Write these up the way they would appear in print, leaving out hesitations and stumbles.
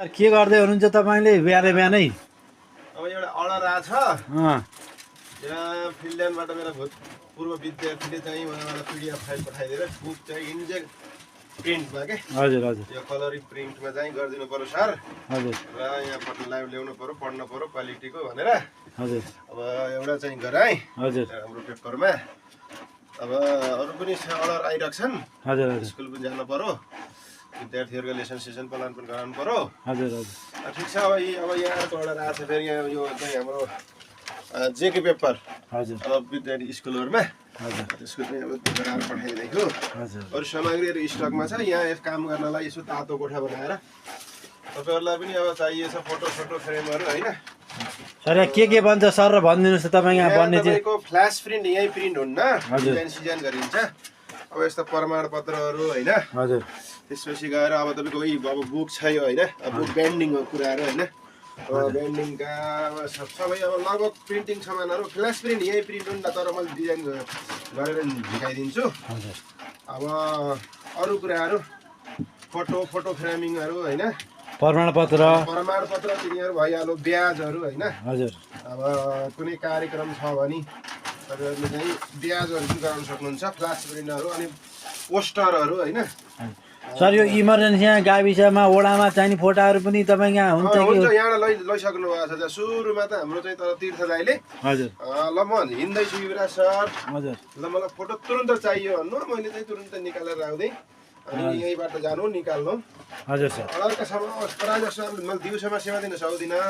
के गर्दै हुनुहुन्छ तपाईले बिहानै बिहानै? अब एउटा अर्डर आछ यहाँ फिनल्यान्डबाट मेरो पूर्व विद्यार्थीले चाहिँ उहाँलाई पिडिएफ फाइल पठाइदिएर बुक चाहिँ इन्जेक्ट प्रिन्टमा के हजुर हजुर यो कलरिङ प्रिन्टमा चाहिँ गरिदिनु पर्यो सर हजुर र यहाँ ल्याउनु पर्यो पढ्नु पर्यो क्वालिटीको भनेर हजुर अब एउटा चाहिँ गराएँ हजुर हाम्रो पेपरमा अब अरू पनि अर्डर आइरहेको छन् हजुर हजुर स्कुल पनि जानु पर्यो विद्यार्थीहरूको लेसन सेसन प्लान पनि गराउनु पर्यो हजुर हजुर ठिक छ अब यहाँको अर्डर आएको छ फेरि यहाँ यो चाहिँ हाम्रो जेके पेपर हजुर अब विद्यार्थी स्कुलहरूमा हजुर त्यसको चाहिँ अब गराएर पठाइदिएको हजुर अरू सामग्रीहरू स्टकमा छ यहाँ काम गर्नलाई यसो तातो कोठा बनाएर तपाईँहरूलाई पनि अब चाहिएछ फोटो फ्रेमहरू होइन सर यहाँ के बन्छ सर र भनिदिनुहोस् त तपाईँ यहाँ बन्ने चाहिँ तपाईँको फ्ल्यास प्रिन्ट यहीँ प्रिन्ट हुन्न डिजाइन गरिन्छ अब यस्तो प्रमाणपत्रहरू होइन हजुर त्यसपछि गएर अब तपाईँको अब बुक छ यो होइन बुक ब्यान्डिङको कुराहरू होइन ब्यान्डिङका सबै अब लगभग प्रिन्टिङ सामानहरू फ्ल्यास प्रिन्ट यहीँ प्रिन्ट हुन्न तर मैले डिजाइन गरेर झिकाइदिन्छु अब अरू कुराहरू फोटो फ्रेमिङहरू होइन प्रमाणपत्र तिनीहरू भइहाल्यो ब्याजहरू होइन हजुर अब कुनै कार्यक्रम छ भने तपाईँहरूले चाहिँ ब्याजहरू चाहिँ गराउन सक्नुहुन्छ फ्ल्यास प्रिन्टहरू अनि पोस्टरहरू होइन सर यो इमर्जेन्सी यहाँ गाविसमा वडामा चाहिने फोटाहरू पनि तपाईँ यहाँ हुन्छ कि यहाँबाट लैसक्नु भएको छ सुरुमा त हाम्रो चाहिँ तर तीर्थ दाइले हजुर ल म हिँड्दैछु युवराज सर हजुर ल मलाई फोटो तुरन्त चाहियो भन्नु मैले चाहिँ तुरन्त निकालेर राख्दै अनि यहीँबाट जानु निकाल्नु हजुर सर अर्का प्रायः जस्तो मैले दिउँसोमा सेवा दिन सक्दिनँ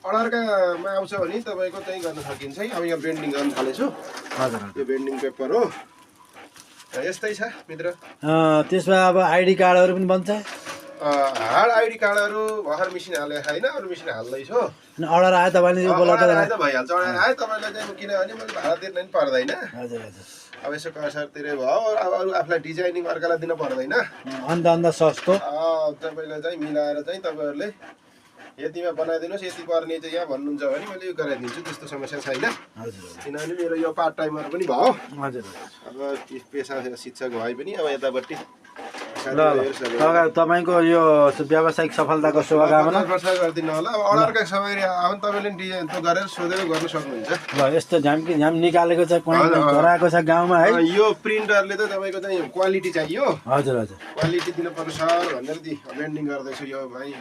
अर्डरकामा आउँछ भने तपाईँको चाहिँ गर्न सकिन्छ है अब यहाँ बेन्डिङ गर्न थालेछु हजुर यो बेन्डिङ पेपर हो यस्तै छ मित्र त्यसमा अब आइडी कार्डहरू पनि बन्छ हार्ड आइडी कार्डहरू भर्खर मिसिन हालेको छैन अरू मिसिन हाल्दैछु अर्डर आयो तपाईँले यो अर्डर आयो त भइहाल्छ अर्डर आयो तपाईँलाई चाहिँ किनभने मैले भाडा तिर्न पनि पर्दैन हजुर हजुर अब यसो कसरतिरै भयो अब अरू आफूलाई डिजाइनिङ अर्कालाई दिन पर्दैन अन्त सस्तो तपाईँलाई चाहिँ मिलाएर चाहिँ तपाईँहरूले यतिमा बनाइदिनुहोस् यति पर्ने चाहिँ यहाँ भन्नुहुन्छ भने मैले यो गराइदिन्छु त्यस्तो समस्या छैन किनभने मेरो यो पार्ट टाइमहरू पनि भयो हजुर अब पेसा शिक्षक भए पनि अब यतापट्टि तपाईँको यो व्यावसायिक सफलताको शुभकामना गरिदिनु होला अब अर्डरका सामग्री आयो भने तपाईँले डिजाइन त गरेर सोधेर गर्न सक्नुहुन्छ ल यस्तो झ्याम निकालेको छ गराएको छ गाउँमा है यो प्रिन्टरले त तपाईँको चाहिँ क्वालिटी चाहियो हजुर हजुर क्वालिटी दिनुपर्छ सर भनेर बेन्डिङ गर्दैछु यो भाइ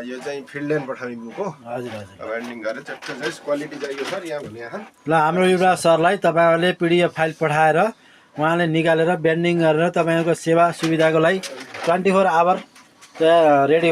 यो चाहिँ फिल्डल्यान्ड पठाउने बुक हो हजुर हजुर बेन्डिङ गरेर चट्ट चाहिँ क्वालिटी चाहियो सर यहाँ भने यहाँ ल हाम्रो युवराज सरलाई तपाईँहरूले पिडिएफ फाइल पठाएर उहाँले निकालेर बेन्डिङ गरेर तपाईँहरूको सेवा सुविधाको लागि 24 आवर रेडी